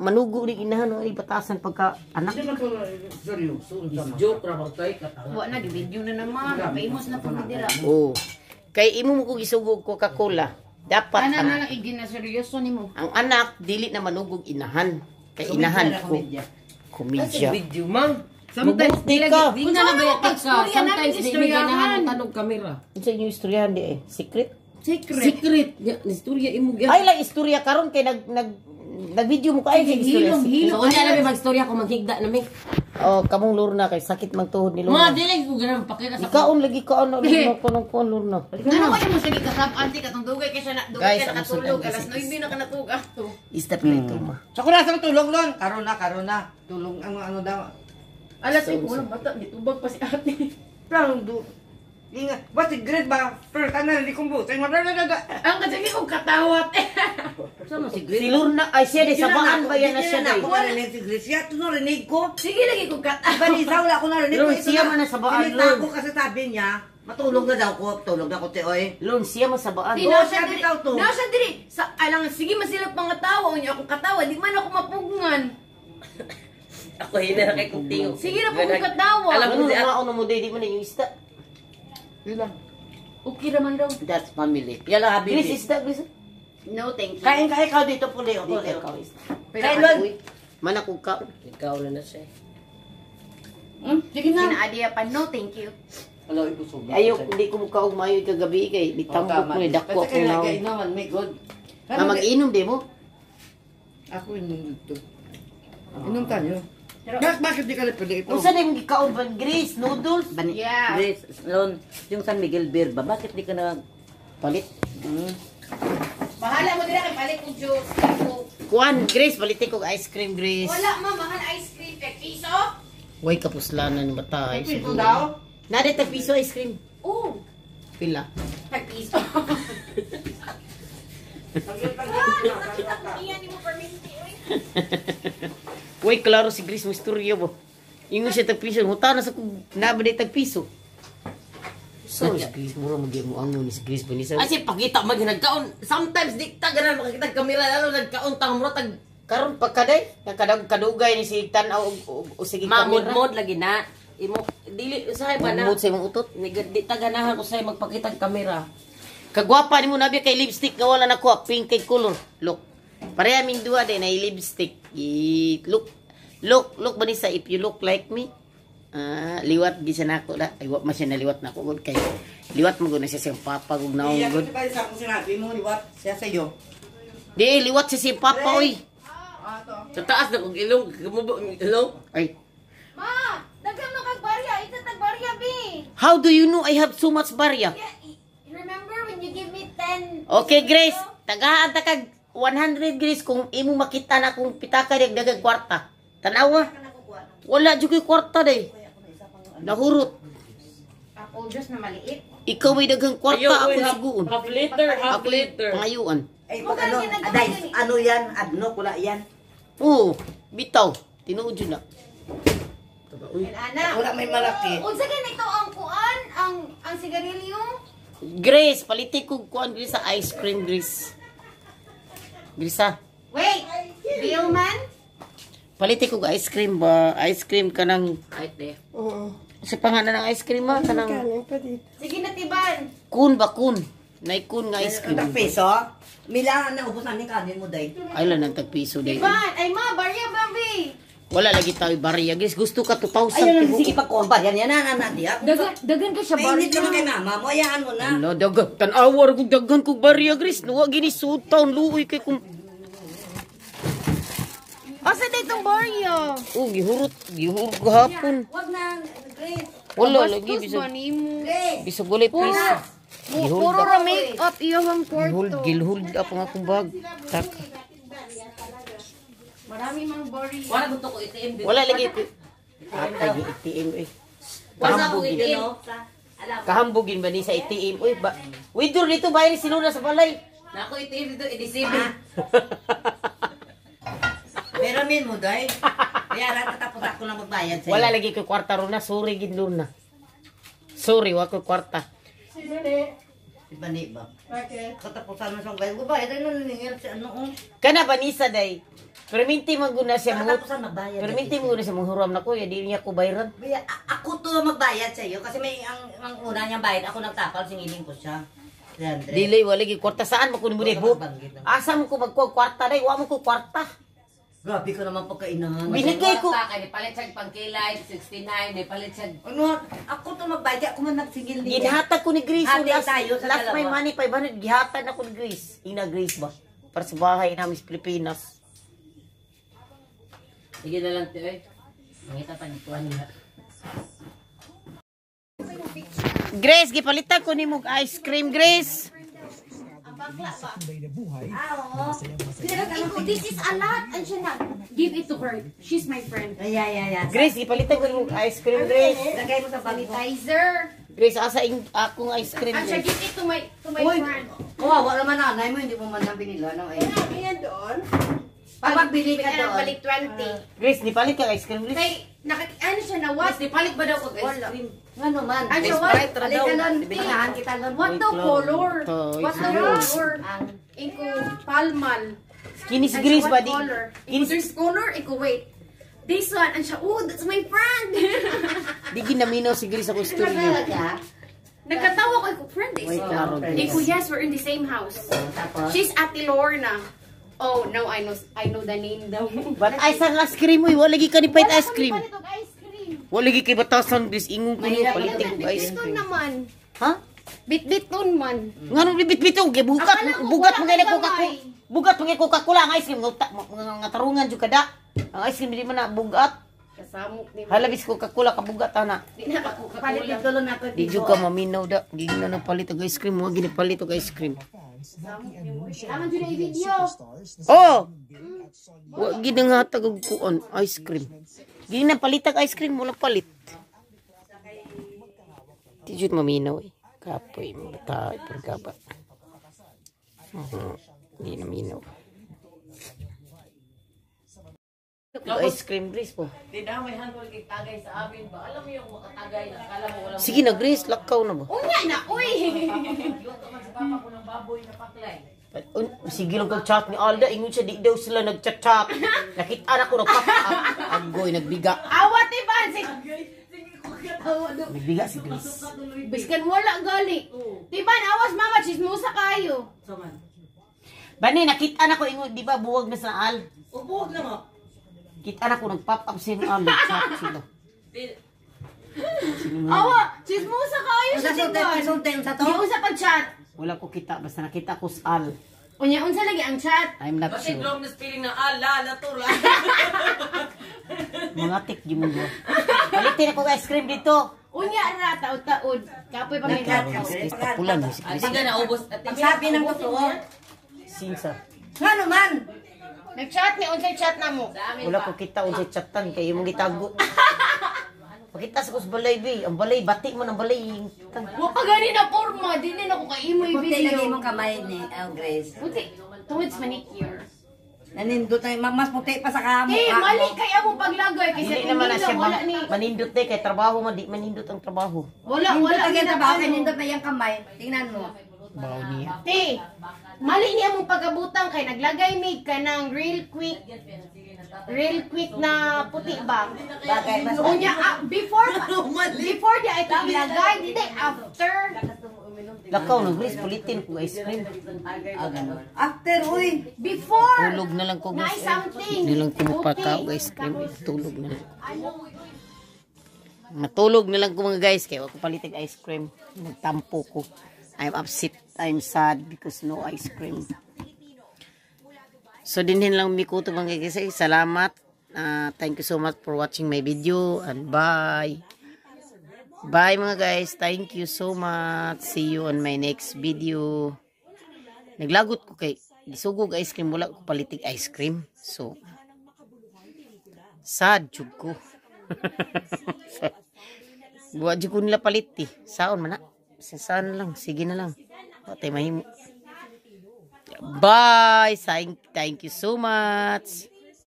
Manugo ni inahan ay batasan pagka anak. Hindi man to seryoso. Joke ra ba kay katanga. Wa na gi-video na naman. Famous na pud dira. Oh. Kay imo mo ko gisugog Coca-Cola. Dapat Ana ang, na lang igina seryoso nimo. Ang anak dili na manugog inahan. Kay inahan ko. Komedya. Video man. Sometimes Mabuti ka. Di na na ba ka? Pag-istorya namin, Sometimes di mi ganahan ang tanog kamera. Unsa inyo istoryahan di eh? Secret? Secret. Secret nya istorya imo gyud. Ay lang istorya karon kay nag nag nag-video mo ka ay kay istorya. Hilom, Secret. hilom. So unya na mi magstorya ko maghigda na mi. Oh, kamong Lorna kay sakit mang tuhod ni Mga Lorna. dili ko ganahan pakita sa Ikaon lagi kaon na Lorna ko nung kuan Lorna. Ano kayo mo sige kasab anti katong dugay kay siya na dugay Guys, kay ang nakatulog sudan alas kasi 9 na ka natug ato. Isda pa ito ma. Sa ko na sa tulog lon. Karon na, karon na. Tulog ang ano daw. Alas 5 walang bata gitubag pa si ate. Pero do. Ingat. Ba si grade ba? Pero tanan hindi kong buti. Ang kasigi kong katawat. Sama si Si Lorna ay siya di sabaan ba yan na siya Ako day? narinig si Grace. Siya ito narinig ko. Sige lagi kong katawat. Balisa, wala ko narinig Lon, ko. Ito siya na. man na sabaan, Sinita Lon. ko kasi sabi niya, matulog na daw ko. Tulog na ko, te, oy. Lon siya man sabaan. Di Oo, na siya siya diri. bitaw to. Na siya diri. Sa alang sige masila pangatawa unya akong katawa di man ako mapugngan. Ako hina na kay kong tingog. Sige na po kong katawa. Alam Ano ko si na mo day di man yung isda. Yun lang. Okay raman daw. That's family. Yala, habibi. Grace isda, Grace. No, thank you. Kain ka ikaw dito, puli. Di Puli. ka ikaw isda. Kain, Lon. Man ako ka. Ikaw na na siya. Sige na. Sinaadiya pa, no, thank you. Hello, ibusog. Ayo hindi ko mukaog maayo kagabi kay bitambok mo ni dako Kasi akong kaya naon. kainuman, may good. Na mag-inom di mo? Ako inom dito. Inom tayo. Bakit di ka na pwede ito? Unsa na imong gikaon ba Grace? Noodles? Bani, Yeah. Grace, Lon, yung San Miguel Beer ba, bakit di ka na Palit. Bahala mo dira kay palit kong juice. Kuan Grace, palitin ko ice cream Grace. Wala ma, mahal ice cream kay piso. Way kapuslanan ni bata ay. Piso daw? Nade tag piso ice cream. Oh, Pila. tag piso. Iyan ni mo perminti oy. Way klaro si Grace mo istorya bo. Ingon siya tag piso, hutana sa kung naba tag piso. So, si Grace mura mo mo angon ni si Grace ba ni sa Ay si pakita man nagkaon. Sometimes di ta ganahan makakita og kamera lalo nagkaon ta mura tag karon pagkaday nakadag kadugay ni si tan-aw og sige kamera. mamod-mod lagi na. Imo dili usahay ba na? Mamod sa imong utot. Di ta ganahan usay magpakita og kamera. Kagwapa nimo nabi kay lipstick nga wala nakuha pink kay color. Look. Pareha ming duha day na lipstick. I look look look Vanessa, if you look like me. Ah, liwat gi siya nako da. Ay wa man siya naliwat nako gud kay liwat mo gud na siya siyang papa gud naong Iyak gud. ko ba sa akong sinabi mo, liwat siya sa'yo. Di liwat siya siyang papa oy. Sa taas na kog ilong, kumubo ilong. Ay, Ma, daghan mo kag barya, ita tag barya bi. How do you know I have so much barya? Yeah, remember when you give me 10? Okay, Grace, tagahaan ta kag 100 Grace kung imo makita na kung pitaka dag daghang kwarta. Tanawa. Wala jud koy kwarta day. Nahurot. Apple juice na maliit. Ikaw may daghang kwarta Ayaw, ako oy, half, suguon. half liter, half Ako liter. pangayuan. Ay, pag ano, aday, ano yan, adno, wala yan. Oo, bitaw. Tinuod jud na. And ana. Wala may malaki. Unsa ganito ang kuan, ang sigarilyo? Grace, paliti ko kuan Grace sa ice cream Grace. Grace ah. Wait, Bill man? Paliti ko ice cream ba? Ice cream kanang Ay, te. Sa pangalan ng ice cream ma kanang Sige na tiban. kun ba kun? Nay kun nga ice cream. Ang piso, mila na ubos namin kanin mo, day. Ay lang ng tagpiso day. Tiban, ay ma, barya ba bi? Wala lagi tayo barya guys. Gusto ka 2,000 Ayun, tibuok. sige, pagkuhan pa. Yan, yan, yan, yan, yan. Dagan dagan ka siya Mainit naman kay mama mo, ayaan mo na. Ala dagan tan-awar kog daghan kog barya Grace. Nuwa gini sutaon luoy kay kung Asa ditong barya? Oh, gihurot, gihurot gahapon. Wag na, Grace. Wala lagi Bastos bisag ba nimo? bisag walay piso. Gihuld Puro ra make up iyang Gihuld, kwarto. gilhold up ang akong bag. Tak. Marami mang barya. Wala gusto ko ATM dito. Wala lagi ko. Atay gi ATM eh. Wala sa akong Kahambugin. ATM. Kahambugin ba ni sa ATM? Uy, ba withdraw dito bayar si Luna sa balay. Na ako ATM dito, EDCB. Pero min mo, day. Kaya tapos ako na magbayad sa'yo. Wala lagi ko kwarta Luna, sorry gid Luna. Sorry, wa ko kwarta. Si Bani ba? Bakit? Katapusan na siyang bayad. Bayad ay naniningil si ano, oh. Kana ba nisa day? Pero minti man gud na siya mo. Pagkatapos ang magbayad. Pero minti man gud na siya manghuram na ko, ya di niya ko bayran. Baya, ako to magbayad sa iyo kasi may ang una niyang bayad ako nagtapal, singilin ko siya. 300. Dili wala gi kwarta saan mo kunin mo Huwag ka bu. magbanggit ng- Asa mo ko magkuha kwarta day, wa mo ko kwarta. Grabe ka naman pagkainahan. Binigay ko. Kay nipalit siya pangkilay, 69, nipalit siya. Ano, ako to magbayad, ako man nagsingil niya. Ginhatag ko ni Grace Ate, yung last, tayo sa last my dalawa. money 500 gihatag ako ni Grace. Ina Grace ba? Para sa bahay namin sa Pilipinas. Sige na lang, te, oy. Mangita pa ni kuan niya. Grace, gipalitan ko nimo og ice cream, Grace. Iko, this is a lot. Ano siya na? Give it to her. She's my friend. Ay, ay, ay, ay. Grace, gipalitan ko nimo og ice cream, Grace. Lagay mo sa bag mo. Sanitizer. Grace, asa ing akong ice cream, Ano siya, Grace? give it to my Uy, friend. kawawa naman nanay mo, hindi mo man lang binila ng ay. Yan doon. Pag magbili ka doon. Balik 20. Grace, nipalit ka og ice cream, Grace. Kay, naka, ano siya na, what? Mas nipalit ba daw kog ice cream? Ano man? Ano siya, what? Sprite ra daw. Halika doon, tingnan kita doon. What the Wait lang. color? Ito, What the ito. color? Iko, palmal. Kini si Ano siya, Grace ba what di? color? Iko, Kini there's color? Iko, wait. This one, and siya, oh, that's my friend. di ginaminaw si Grace ako istorya. Talaga? Nagkatawa ko, iko, friend is. Wait, klaro, Iko, Grace. yes, we're in the same house. Tapos? She's Ate Lorna. Oh, now I know the name daw. But ay sa ice cream oy, wala gi ka ni pait ice cream. Wala ko ni ice cream. Wala gi kay batasan, Grace, ingon ko niyo Mahirap palitin og ice Bitbiton cream. naman. Ha? Bitbiton man. Nganong bibit-bito kay bugat Akala ko bugat wala mo kay kang Coca-Cola. gamay. Bugat mo kay Coca-Cola ang ice cream nga tarungan jud kada. Ang ice cream dili man na bugat. Kasamok ni Halabis Coca-Cola kabugat ana. Di na ako Palit Coca-Cola. dito lang ako. Di jud ka maminaw da. Gigna na palit og ice cream, wa gini palit og ice cream. Tama jud na i-video. Oh. Wa gid nga hatag og kuon ice cream. Gina palitag ice cream wala palit. Di jud maminaw eh. Kapoy mo ta pagkaba. Di na minaw. Ice cream, Grace po. Di na may handol kay tagay sa amin ba? Alam mo yung makatagay na akala mo walang Sige na, Grace, lakaw na ba? Unya na, uy. Luto man sa papa ko ng baboy na paklay. Sige lang kag chat ni Alda, ingon siya di daw sila nagchat-chat. Nakita na ko nagpap up. Agoy nagbiga. Awa ti ba si Nagbiga si Grace. Biskan wala gali. Tiban awas mama chismosa kayo. Saman. Bani nakita na ko ingon, di ba buwag na sa Al. Ubuhog na mo. Kita na ko nag-pop up si Al, nag-chat sila. Awa, chismosa kayo Unsa siya sulti, tiban. sulti, unsa to? Di unsa pag chat. Wala ko kita, basta nakita ko sa Al. Unya unsa lagi ang chat? I'm not Kasi sure. long na spelling na ala, la to la. Mga tik di mo ba? Palitin ako ice cream dito. Unya ra taud-taud. Kapoy pa may Nag-chat Klaro, ka. si Grace tapulan si Ati Grace. ka naubos. Ate, Ang sabi ng totoo. Sinsa. Ngano man? Nag-chat ni unsay chat na mo? Sa amin Wala pa. ko kita unsay chatan kay imong gitago. Pakita sa kus balay bi, ang balay bati man ang balay. Wa pa gani na porma, dili na ko kay imo Puti lagi i-video. imong kamay ni oh, Grace. Puti, tungod sa manicure. Nanindot na mas puti pa sa kamo. Eh, mali kay among paglagay kay sa Hindi naman na siya wala ni manindot eh kay trabaho man di manindot ang trabaho. wala Nindot wala ang ni trabaho kay ano. nindot na iyang kamay. Tingnan mo. Bawo niya. Te, mali niya mong pagabutang kay naglagay mig ka ng real quick real quick na puti ba? Bagay mas Unya, ah, before before di ay ilagay, di day after. Lakaw na Grace pulitin ko ice cream. Ah, ganun. After, uy. Before. Tulog na lang ko Na guys. something. Hindi lang ko mapakaw ice cream. Tulog na lang. Matulog na lang ko mga guys kay wa ko palitig ice cream. Nagtampo ko. I'm upset. I'm sad because no ice cream. So dinhin lang mi ko to mga guys. Eh, salamat. Thank you so much for watching my video and bye. Bye mga guys. Thank you so much. See you on my next video. Naglagot ko kay gisugog ice cream wala ko palitig ice cream. So sad jud ko. Wa jud ko nila palit eh. Saon man na. Saan lang. Sige na lang. Wa tay mahimo. Bye. Thank you so much.